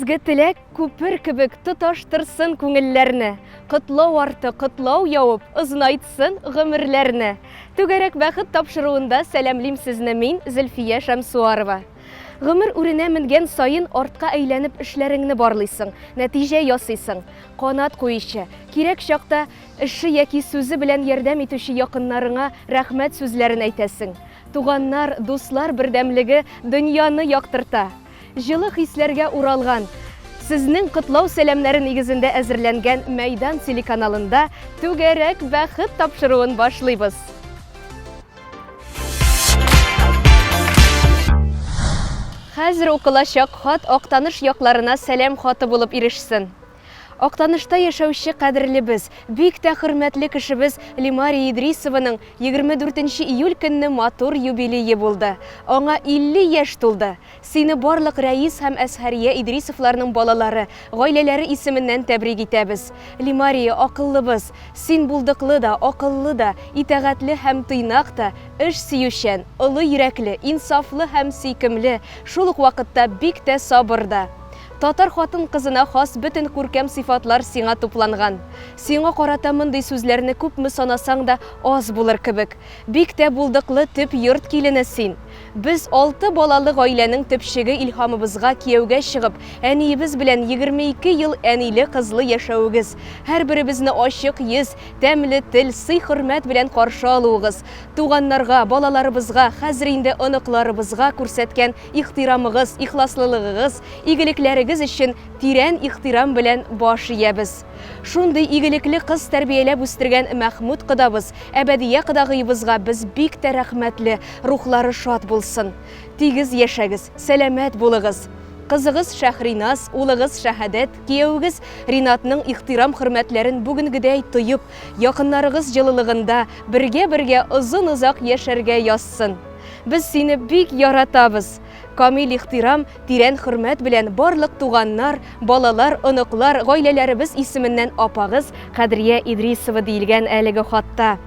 Изге теләк күпер кебек тоташтырсын күңелләрне. Котлау арты котлау явып, озынайтсын гомерләрне. Түгәрәк бәхет тапшыруында сәламлим сезне мин, Зөлфия Шәмсуарова. Гомер үренә менгән саен артка әйләнеп эшләреңне барлыйсың, нәтиҗә ясыйсың. Канат куючы, кирәк чакта эше яки сүзе белән ярдәм итүче якыннарыңа рәхмәт сүзләрен әйтәсең. Туганнар, дуслар бердәмлеге дөньяны яктырта. Җылы хисләргә уралган, сезнең котлау сәламнәре нигезендә әзерләнгән Мәйдан телеканалында Түгәрәк бәхет тапшыруын башлыйбыз. Хәзер укылачак хат Актаныш якларына сәлам хаты булып ирешсен. Актанышта яшәүче кадерлебез, бик тә хөрмәтле кешебез Лимария Идрисованың 24 нче июль көнне матур юбилее булды. Аңа 50 яшь тулды. Сине барлык Рәис һәм Әзһәрия Идрисовларның балалары, гаиләләре исеменнән тәбрик итәбез. Лимария, акыллыбыз! Син булдыклы да, акыллы да, итагатьле һәм тыйнак та, эш сөючән, олы йөрәкле, инсафлы һәм сөйкемле, шул ук вакытта бик тә сабыр да. Татар хатын-кызына хас бөтен күркәм сыйфатлар сиңа тупланган. Сиңа карата мондый сүзләрне күпме санасаң да аз булыр кебек. Бик тә булдыклы төп йорт килене син. Без, алты балалы гаиләнең төпчеге Илһамыбызга кияүгә чыгып, әниебез белән 22 ел әниле-кызлы яшәвегез, һәрберебезне ачык йөз, тәмле тел, сый-хөрмәт белән каршы алуыгыз, туганнарга, балаларыбызга, хәзер инде оныкларыбызга күрсәткән Ихтирамыгыз, ихласлылыгыгыз, игелекләрегез өчен тирән ихтирам белән баш иябез. Шундый игелекле кыз тәрбияләп үстергән Мәхмүт кодабыз, Әбәдия кодагыебызга без бик тә рәхмәтле, рухлары шат булсын. Тигез яшәгез, сәламәт булыгыз. Кызыгыз Шәһриназ, улыгыз Шәһадәт, киявегез Ринатның ихтирам-хөрмәтләрен бүгенгедәй тоеп, якыннарыгыз җылылыгында бергә-бергә озын-озак яшәргә язсын. Без сине бик яратабыз! Камил ихтирам, тирән хөрмәт белән барлык туганнар, балалар, оныклар, гаиләләребез исеменнән апагыз Кадрия Идрисова диелгән әлеге хатта.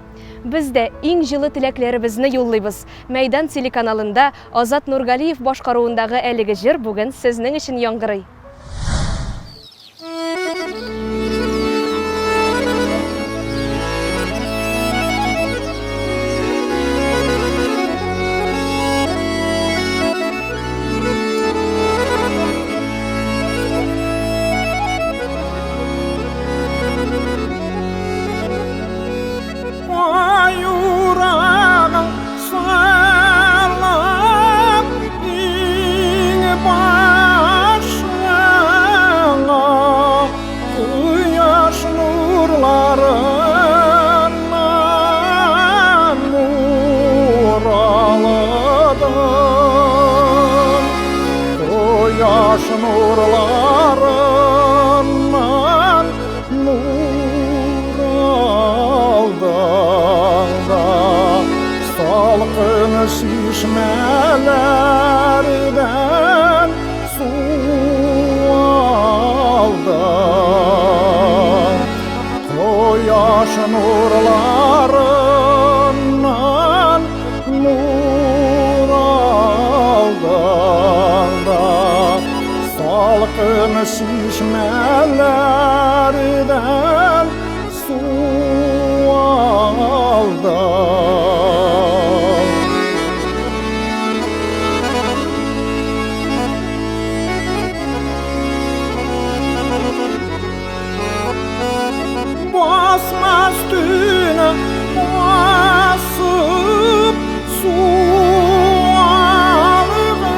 Без дә иң җылы теләкләребезне юллыйбыз. Мәйдан телеканалында Азат Нургалиев башкаруындагы әлеге җыр бүген сезнең өчен яңгырый. Nurlarından nur aldın da Salkın şişmelerden su aldın. Кояш нурларыннан нур алдың да Салкын чишмәләрдән су алдың. Басма өстенә басып су алганда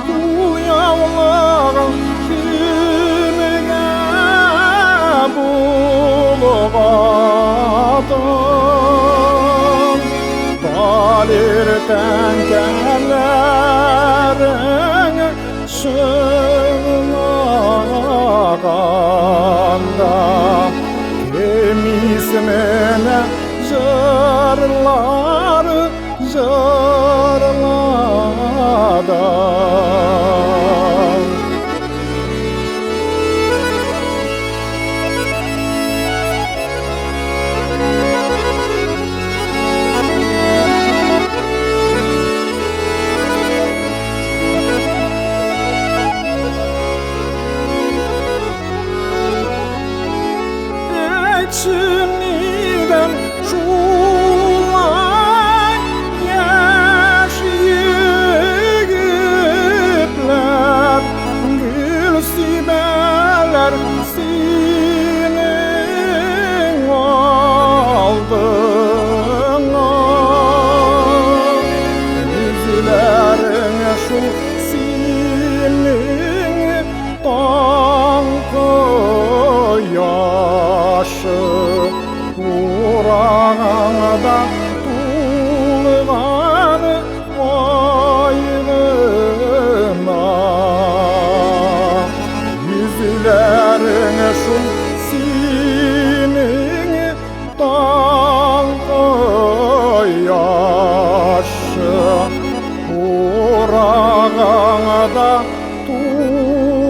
Куяулыгың кемгә булгадың? Талир тәңкәләрең Чыңлаганда кем исеменә җырлар җырладың? Өчен нидән шулай яшь егетләр гөл сибәләр синең алдыңа? Йөзләрең шул синең таң кояшы урагыңда тулган ай гына. Йөзләрең шул синең таң кояшы урагыңда тулган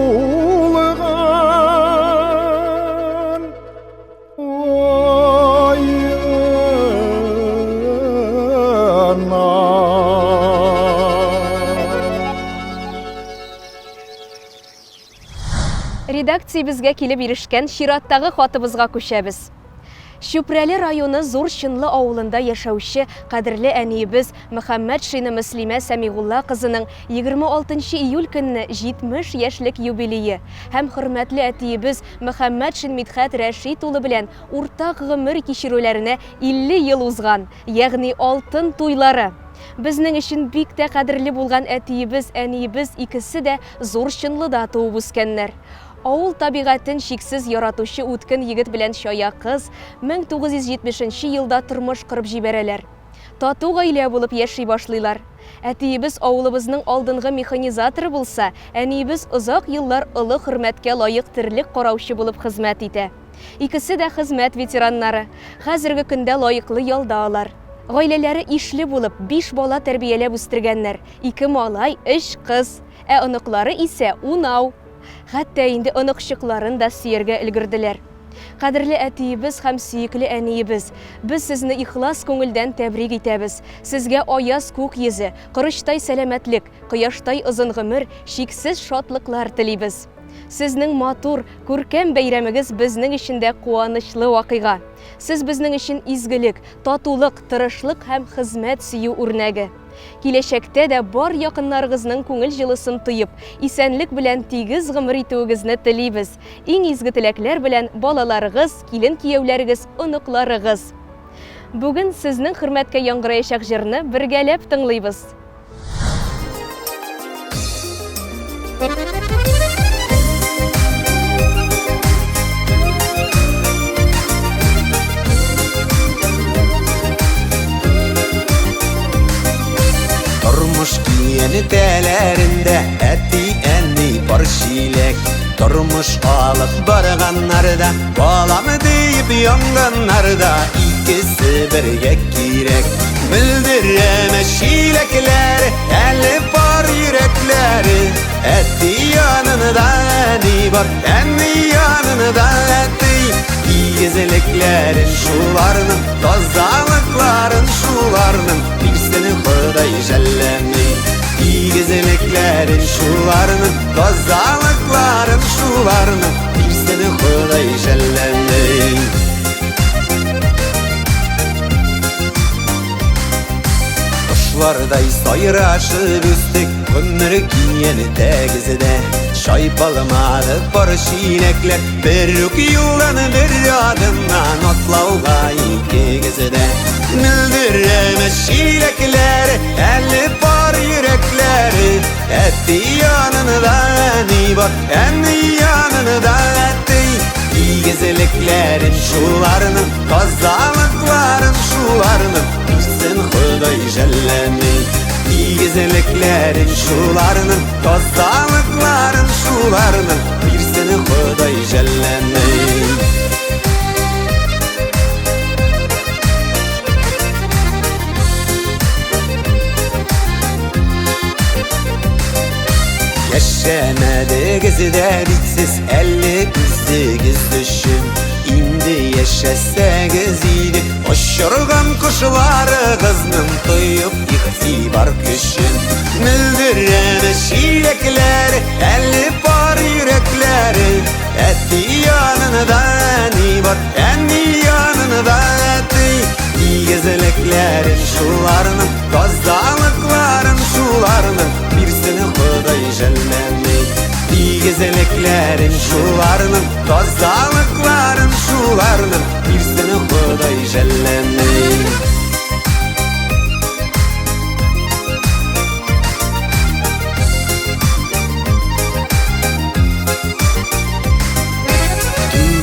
ай гына. Редакциябезгә килеп ирешкән чираттагы хатыбызга күчәбез. Чүпрәле районы Зур Чынлы авылында яшәүче кадерле әниебез Мөхәммәтшина Мөслимә Сәмигулла кызының 26 нчы июль көнне 70 яшьлек юбилее һәм хөрмәтле әтиебез Мөхәммәтшин Мидхәт Рәшит улы белән уртак гомер кичерүләренә 50 ел узган, ягъни алтын туйлары. Безнең өчен бик тә кадерле булган әтиебез, әниебез икесе дә Зур Чынлыда туып үскәннәр. Авыл табигатен чиксез яратучы үткен егет белән чая кыз 1970 нче елда тормыш корып җибәрәләр. Тату гаилә булып яши башлыйлар. Әтиебез авылыбызның алдынгы механизаторы булса, әниебез озак еллар олы хөрмәткә лаек терлек караучы булып хезмәт итә. Икесе дә хезмәт ветераннары. Хәзерге көндә лаеклы ялда алар. Гаиләләре ишле булып, биш бала тәрбияләп үстергәннәр, ике малай, өч кыз. Ә оныклары исә унау. Хәтта инде оныкчыкларын да сөяргә өлгерделәр. Кадерле әтиебез һәм сөекле әниебез, без сезне ихлас күңелдән тәбрик итәбез. Сезгә аяз күк йөзе, корычтай сәламәтлек, кояштай озын гомер, чиксез шатлыклар телибез. Сезнең матур, күркәм бәйрәмегез безнең өчен дә куанычлы вакыйга. Сез безнең өчен изгелек, татулык, тырышлык һәм хезмәт сөю үрнәге. Киләчәктә дә бар якыннарыгызның күңел җылысын тоеп, исәнлек белән тигез гомер итүегезне телибез. Иң изге теләкләр белән балаларыгыз, килен-кияүләрегез, оныкларыгыз. Бүген сезнең хөрмәткә яңгыраячак җырны бергәләп тыңлыйбыз. Тормыш киянтәләрендә әти-әни пар чиләк. Тормыш алып барганнарда, балам диеп янганнарда икесе бергә кирәк. Мөлдерәмә чиләкләр, әле пар йөрәкләре. Әти янында әни бар, әни янында әти. Игезлекләрен шуларның, тазалыкларын шуларның, бирсен Ходай жәлләми. Игезлекләрен шуларның, тазалыкларын шуларның, бирсен Ходай жәлләми. Кошлардай сайрашып үстек, гомер киен тәгездә. Чайпалмады пар чиләкләр, бер үк юлдан бер адымнан атлауга икегездә. Мөлдерәмә чиләкләр, әле пар йөрәкләре. Әти янында әни бар, әни янында әти. Игезлекләрен шуларның, тазалыкларын шуларның, бирсен Ходай жәлләми. Игезлекләрен шуларның, тазалыкларын шуларның, бирсен Ходай жәлләми. Яшәмәдегез дә бит сез әле үзегез өчен. Инде яшәсәгез иде, очырган кошларыгызның тоеп игътибар көчен. Мөлдерәмә чиләкләре, әле пар йөрәкләре. Әти янында әни бар, әни янында әти. Игезлекләрен шуларның, тазалыкларын шуларның, бирсен Ходай жәлләми. Игезлекләрен шуларның, тазалыкларын шуларның, бирсен Ходай жәлләми.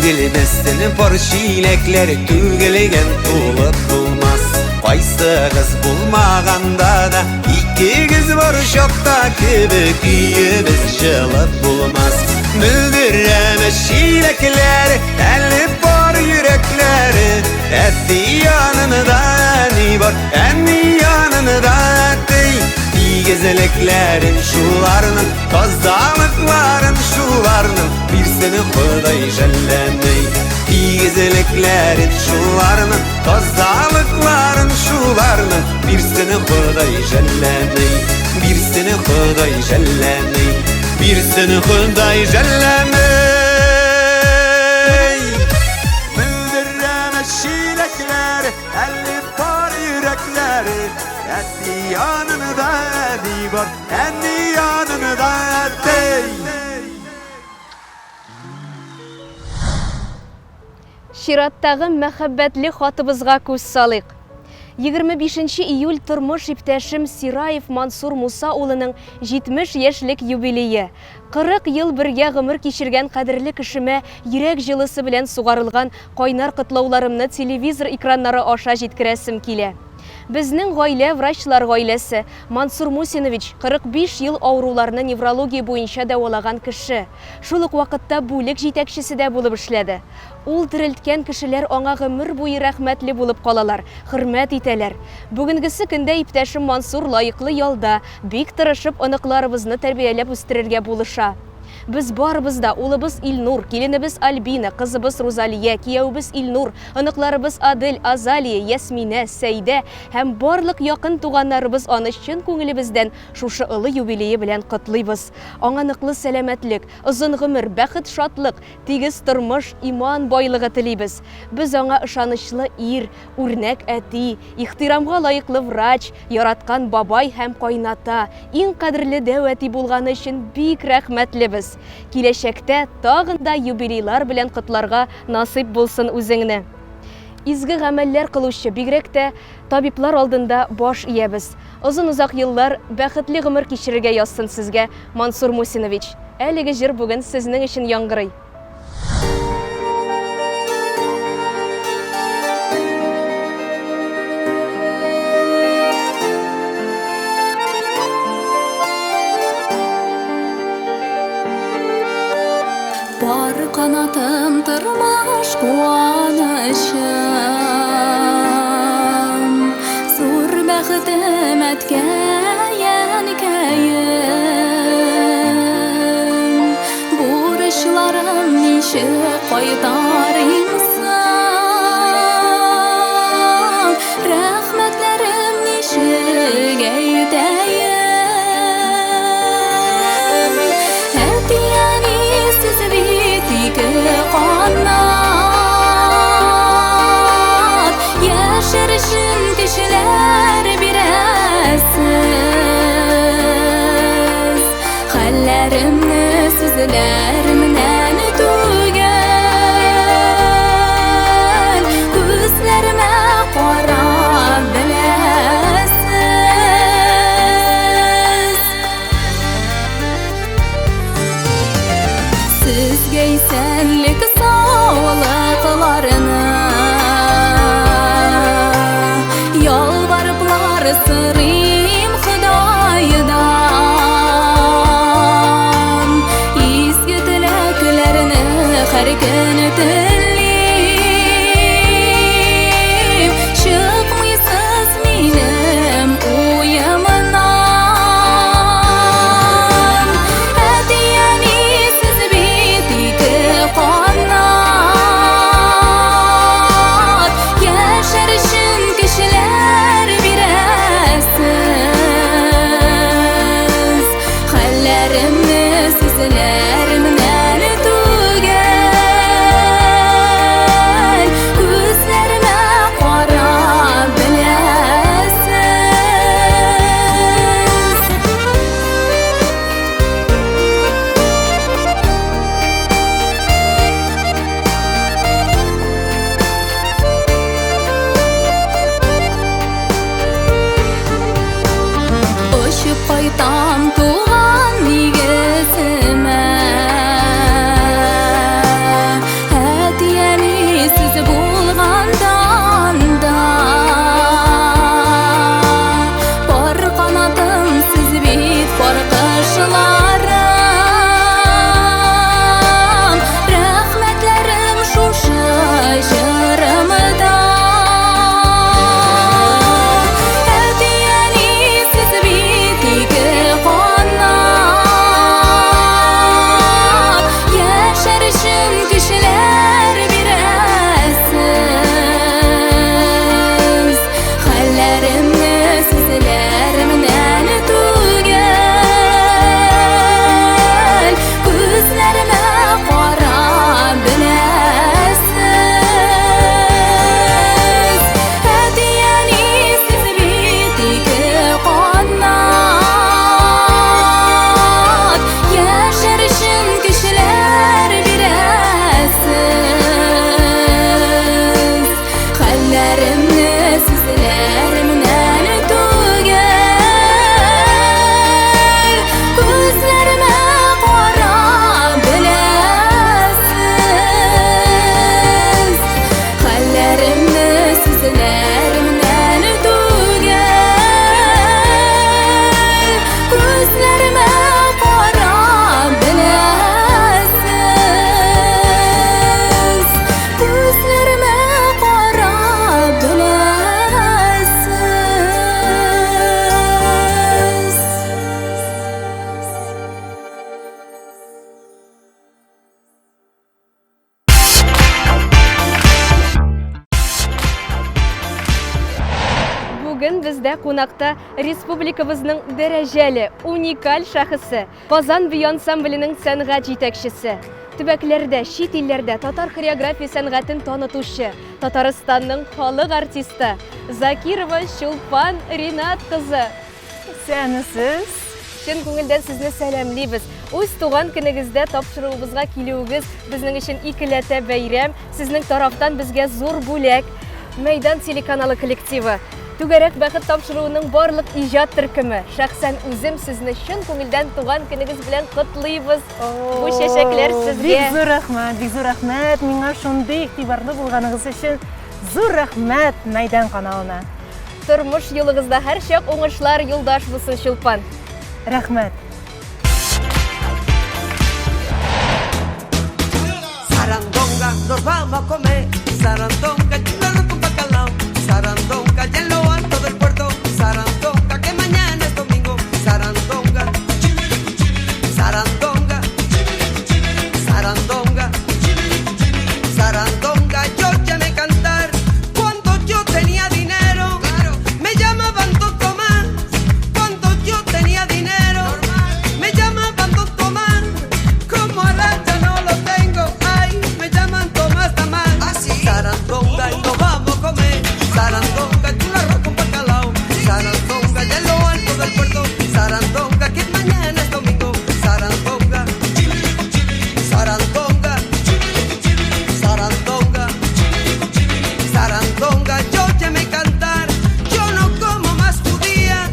Түгелмәсен пар чиләкләр, түгелгән тулып булмас. Кайсыгыз булмаганда да, икегез бар чакта кебек өебез җылып булмас. Мөлдерәмә чиләкләр, әле пар йөрәкләре. Әти янында әни бар, әни янында әти. Игезлекләрен шуларның, тазалыкларын шуларның, бирсен Ходай жәлләми. Игезлекләрен шуларның, тазалыкларын шуларның, бирсен Ходай жәлләми. Бирсен Ходай жәлләми. Бирсен Ходай жәлләми. Мөлдерәмә чиләкләр, әле пар йөрәкләре. Әти янында әни бар, әни янында әти. Чираттагы мәхәббәтле хатыбызга күз салыйк. 25 июль тормыш иптәшем Сираев Мансур Муса улының 70 яшьлек юбилее. 40 ел бергә гомер кичергән кадерле кешемә йөрәк җылысы белән сугарылган кайнар котлауларымны телевизор экраннары аша җиткерәсем килә. Безнең гаилә врачлар гаиләсе. Мансур Мусинович 45 ел авыруларны неврология буенча дәвалаган кеше. Шул ук вакытта бүлек җитәкчесе дә булып эшләде. Ул терелткән кешеләр аңа гомер буе рәхмәтле булып калалар, хөрмәт итәләр. Бүгенгесе көндә иптәшем Мансур лаеклы ялда, бик тырышып оныкларыбызны тәрбияләп үстерергә булыша. Без барыбыз да улыбыз Илнур, киленебез Альбина, кызыбыз Рузалия, кияүебез Илнур, оныкларыбыз Адель, Азалия, Ясминә, Сәйдә һәм барлык якын туганнарыбыз аны чын күңелебездән шушы олы юбилее белән котлыйбыз. Аңа ныклы сәламәтлек, озын гомер, бәхет-шатлык, тигез тормыш, иман байлыгы телибез. Без аңа ышанычлы ир, үрнәк әти, ихтирамга лаеклы врач, яраткан бабай һәм кайната, иң кадерле дәү әти булганы өчен бик рәхмәтлебез. Киләчәктә тагын да юбилейлар белән котларга насыйп булсын үзеңне. Изге гамәлләр кылучы, бигрәк тә табиблар алдында баш иябез. Озын-озак еллар бәхетле гомер кичерергә язсын сезгә, Мансур Мусинович. Әлеге җыр бүген сезнең өчен яңгырый. Пар канатым тормыш куанычым, Зур бәхетем әткәй, әнкәем. Бурычларым ничек кайтарыйм соң? Рәхмәтләрем ничек әйтәем? Әти-әни сез бит ике канат, Яшәр өчен көчләр бирәсез. Хәлләремне сүзләремнән түгел, Күзләремә карап беләсез. Сезгә исәнлек саулыкларны ялварыплар сорыйм Ходайдан. Изге теләкләрем бездә кунакта республикабызның дәрәҗәле, уникаль шәхесе, Казан бию ансамбленең сәнгать җитәкчесе, төбәкләрдә, чит илләрдә татар хореография сәнгатен танытучы, Татарстанның халык артисты Закирова Чулпан Ринат кызы. Исәнмесез! Чын күңелдән сезне сәламлибез. Үз туган көнегездә тапшыруыбызга килүегез безнең өчен икеләтә бәйрәм, сезнең тарафтан безгә зур бүләк. Мәйдан телеканалы коллективы, Түгәрәк бәхет тапшыруының барлык иҗат төркеме, шәхсән үзем сезне чын күңелдән туган көнегез белән котлыйбыз. Бу чәчәкләр сезгә. Бик зур рәхмәт, бик зур рәхмәт. Миңа шундый игътибарлы булганыгыз өчен зур рәхмәт Мәйдан каналына. Тормыш юлыгызда һәрчак уңышлар юлдаш булсын, Чулпан. Рәхмәт. Sarandonga, nos vamos a comer. Sarandonga, chicharrón con bacalao. Sarandonga, ya en lo alto del puerto. Sarandonga, que mañana es domingo. Sarandonga, sarandonga, sarandonga, sarandonga. Yo llamé cantar cuando yo tenía dinero. Me llamaban Don Tomás cuando yo tenía dinero. Me llamaban Don Tomás, como ahora ya no lo tengo. Ay, me llaman Tomás Tamás. Sarandonga, y nos vamos a comer. Sarandonga, un arroz con bacalao. Sarandonga, ya en lo alto del puerto. Sarandonga, que mañana es domingo. Sarandonga, sarandonga, sarandonga, sarandonga. Yo llamé cantar, yo no como más judía,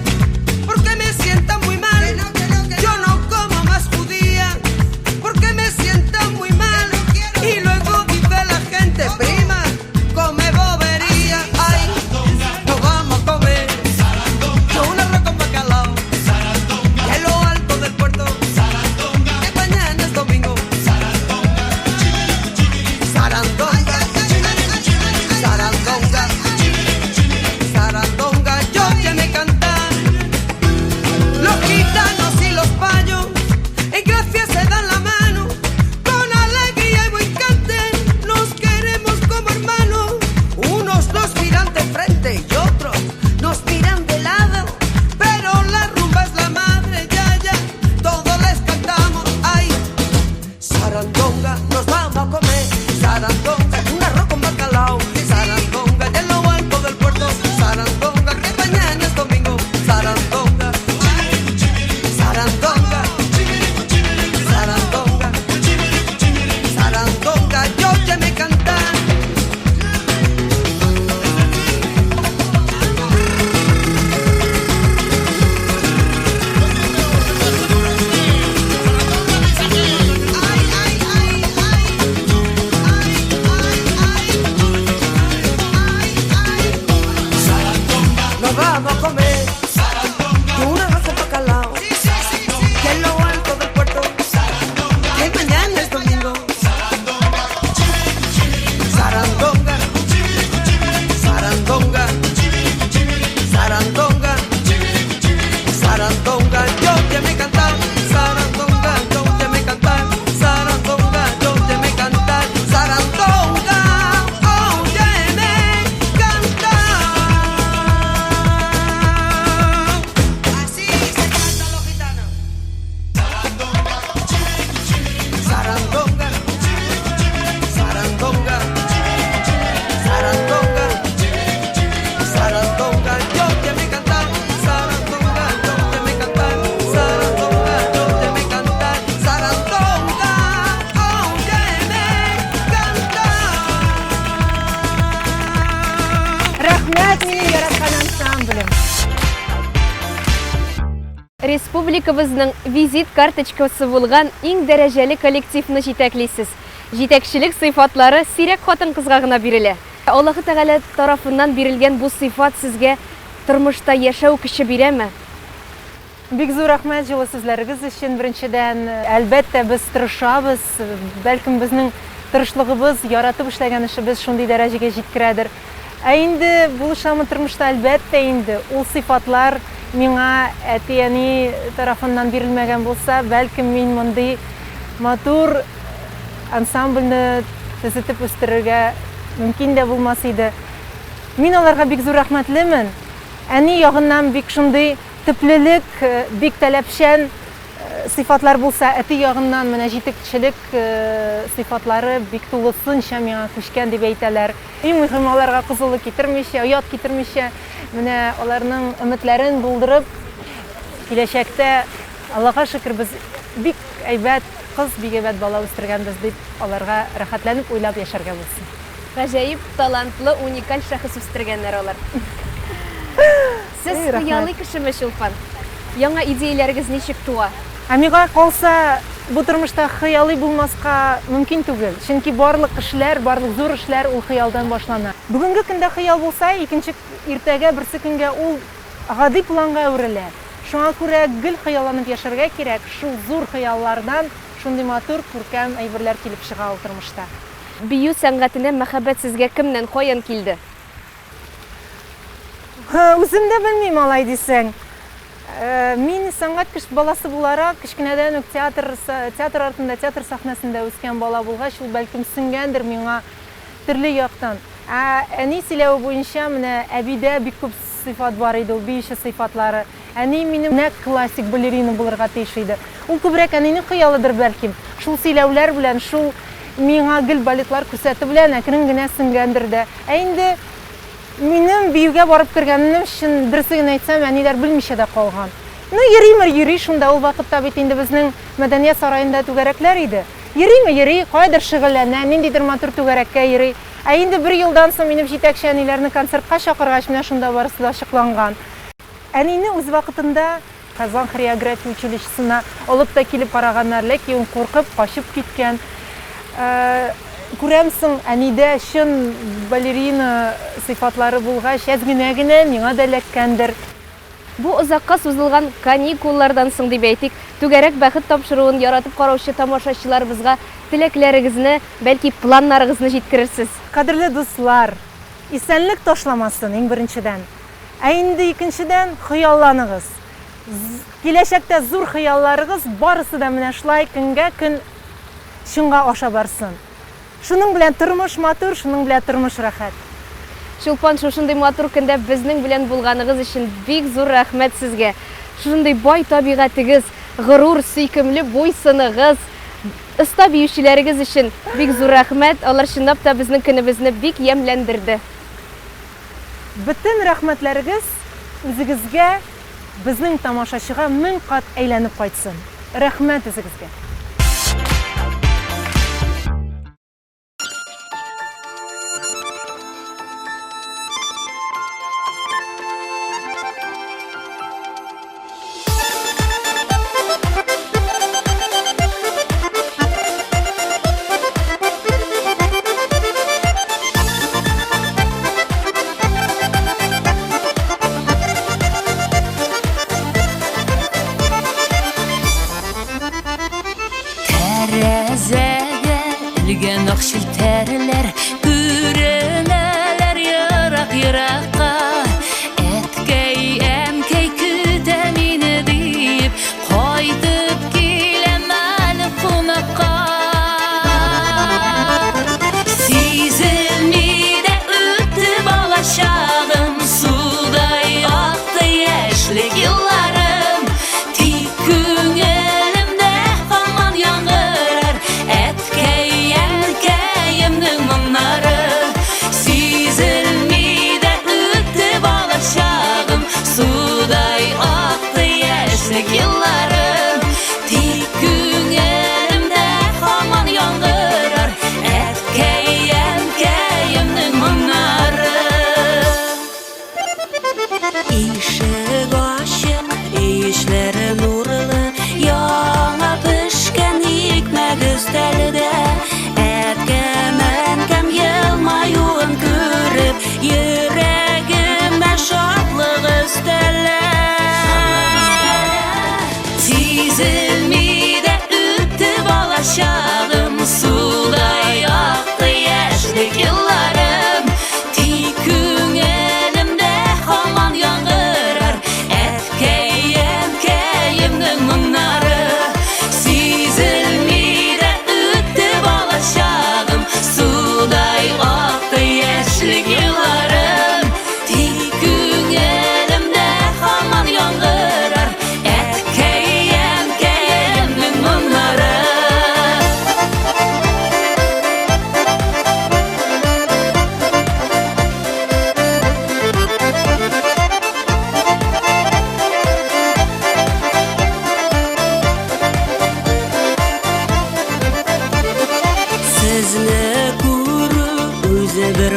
porque me sienta muy mal. Yo no como más judía, porque me sienta muy mal. Y luego dice la gente, prima, come bobería. Ay, no vamos a comer. Yo un arroz con bacalao. Y en lo alto del puerto. Que mañana es domingo. Sarandonga, sarandonga, sarandonga, yo que me cantar. Los gitanos y los payos en gracia se dan la mano, con alegría y buen cante nos queremos como hermanos. Unos nos miran de frente y otros nos miran de lado, pero la rumba es la madre, ya, ya, todos les cantamos, ay. Sarandonga, nos vamos a comer. Sarandonga, un arroz con bacalao. Sarandonga, en lo alto del puerto. Sarandonga, que mañana es domingo. Sarandonga, sarandonga, sarandonga, sarandonga, yo ya me cantar. Ay, ay, ay, ay, ay, ay, ay, ay, ay. Nos vamos a comer un arroz con bacalao. Que en lo alto del puerto. Que mañana es domingo. Sarandonga, sarandonga, sarandonga, sarandonga, yo te me cantar, sarandonga, yo te me cantar, sarandonga, yo te me cantar, sarandonga, óyeme cantar. Así se cantan los gitanos. Sarandonga, sarandonga, sarandonga, sarandonga, yo te me cantar, sarandonga, yo te me cantar, sarandonga, yo te me cantar, sarandonga, óyeme cantar. Рәхмәт, минем яраткан ансамблем. Республикабызның визит карточкасы булган иң дәрәҗәле коллективны җитәклисез. Җитәкчелек сыйфатлары сирәк хатын-кызга гына бирелә. Аллаһы Тәгалә тарафыннан бирелгән бу сыйфат сезгә тормышта яшәү көче бирәме? Бик зур рәхмәт җылы сүзләрегез өчен. Беренчедән, әлбәттә, без тырышабыз. Бәлкем безнең тырышлыгыбыз, яратып эшләгән эшебез шундый дәрәҗәгә җиткерәдер. Ә инде булышамы тормышта, әлбәттә инде, ул сыйфатлар миңа әти-әни тарафыннан бирелмәгән булса, бәлкем мин мондый матур ансамбльне төзетеп үстерергә мөмкин дә булмас иде. Мин аларга бик зур рәхмәтлемен. Әни ягыннан бик шундый төплелек, бик таләпчән сыйфатлар булса, әти ягыннан менә җитекчелек сыйфатлары бик тулысынча миңа күчкән дип әйтәләр. Иң мөһиме аларга кызулык китермичә, оят китермичә, менә аларның өметләрен булдырып, киләчәктә, Аллага шөкер, без бик әйбәт кыз, бик әйбәт бала үстергәнбез дип, аларга рәхәтләнеп уйлап яшәргә булсын. Гаҗәеп талантлы, уникаль шәхес үстергәннәр алар. Сез хыялый кешеме, Чулпан? Яңа идеяләрегез ничек туа? Ә миңа калса, бу тормышта хыялый булмаска мөмкин түгел. Чөнки барлык эшләр, барлык зур эшләр ул хыялдан башлана. Бүгенге көндә хыял булса, икенче иртәгә, берсе көнгә ул гади планга әверелә. Шуңа күрә гел хыялланып яшәргә кирәк, шул зур хыяллардан шундый матур, күркәм әйберләр килеп чыга ул тормышта. Бию сәнгатенә мәхәббәт сезгә кемнән, каян килде? Үзем дә белмим алай дисәң. Мин сәнгать кеш баласы буларак, кечкенәдән үк театр, театр артында, театр сәхнәсендә үскән бала булгач, ул бәлкем сеңгәндер миңа төрле яктан. Ә әни сөйләве буенча, менә әбидә бик күп сыйфат бар иде, ул биюче сыйфатлары. Әни минем нәкъ классик балерина булырга тиеш иде. Ул күбрәк әнинең хыялыдыр бәлкем. Шул сөйләүләр белән, шул миңа гел балетлар күрсәтү белән әкрен генә сеңгәндер дә. Ә инде минем биюгә барып кергәнемне чын дөресе генә әйтсәм, әниләр белмичә дә калган. Ну, йөриме, йөри шунда, ул вакытта бит инде безнең мәдәният сараенда түгәрәкләр иде. Йөриме, йөри, каядыр шөгыльләнә, ниндидер матур түгәрәккә йөри. Ә инде бер елдан соң минем җитәкче әниләрне концертка чакыргач, менә шунда барысы да ачыкланган. Әнине үз вакытында Казан хореография училищесына алып та килеп караганнар, ләкин ул куркып, качып киткән. Күрәмсең, әнидә чын балерина сыйфатлары булгач, әз генә генә миңа да эләккәндер. Бу озакка сузылган каникуллардан соң дип әйтик, Түгәрәк бәхет тапшыруын яратып караучы тамашачыларыбызга теләкләрегезне, бәлки планнарыгызны җиткерерсез. Кадерле дуслар, исәнлек ташламасын, иң беренчедән. Ә инде икенчедән, хыялланыгыз. Киләчәктә зур хыялларыгыз барысы да менә шулай көнгә-көн чынга аша барсын. Шуның белән тормыш матур, шуның белән тормыш рәхәт. Чулпан, шушындый матур көндә безнең белән булганыгыз өчен бик зур рәхмәт сезгә. Шушындый бай табигатегез, горур, сөйкемле буй-сыныгыз, оста биючеләрегез өчен бик зур рәхмәт. Алар чынлап та безнең көнебезне бик ямьләндерде. Бөтен рәхмәтләрегез үзегезгә, безнең тамашачыга 1000 кат әйләнеп кайтсын. Рәхмәт үзегезгә.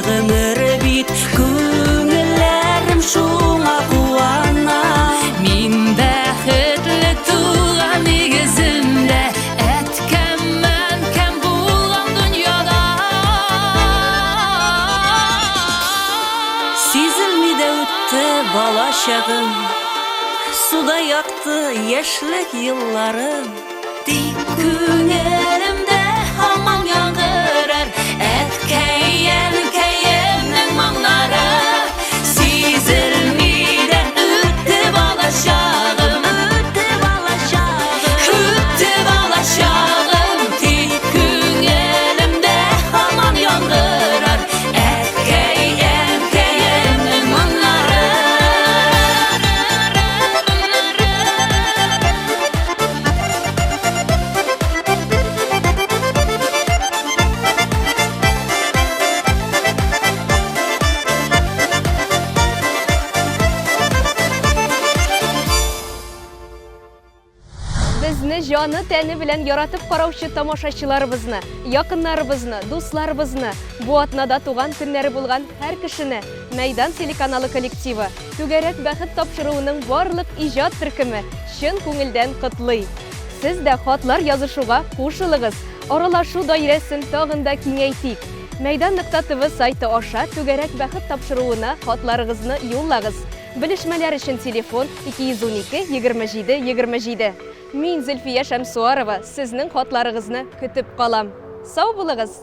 гомер бит, күңелләрем шуңа куана. Мин бәхетле туган нигеземдә, әткәм, әнкәм булган дөньяда. Сизелми дә үтте бала чагым, Суда якты яшьлек елларым. Тик күңелемдә һаман яңгырар әткәй, әнкәемнең моңнары. Сизелми дә үтте бала чагым, Үтте бала чагым, үтте бала чагым. Тик күңелемдә һаман яңгырар әткәй, әнкәемнең моңнары. Безне җаны тәне белән яратып караучы тамашачыларыбызны, якыннарыбызны, дусларыбызны, бу атнада туган көннәре булган һәр кешене Мәйдан телеканалы коллективы, Түгәрәк бәхет тапшыруының барлык иҗат төркеме чын күңелдән котлый. Сез дә хатлар язышуга кушылыгыз, аралашу даирәсен тагын да киңәйтик. Мәйдан нокта тв сайты аша Түгәрәк бәхет тапшыруына хатларыгызны юллагыз. Белешмәләр өчен телефон 212 27 27. Мин Зөлфия Шәмсуарова сезнең хатларыгызны көтеп калам. Сау булыгыз!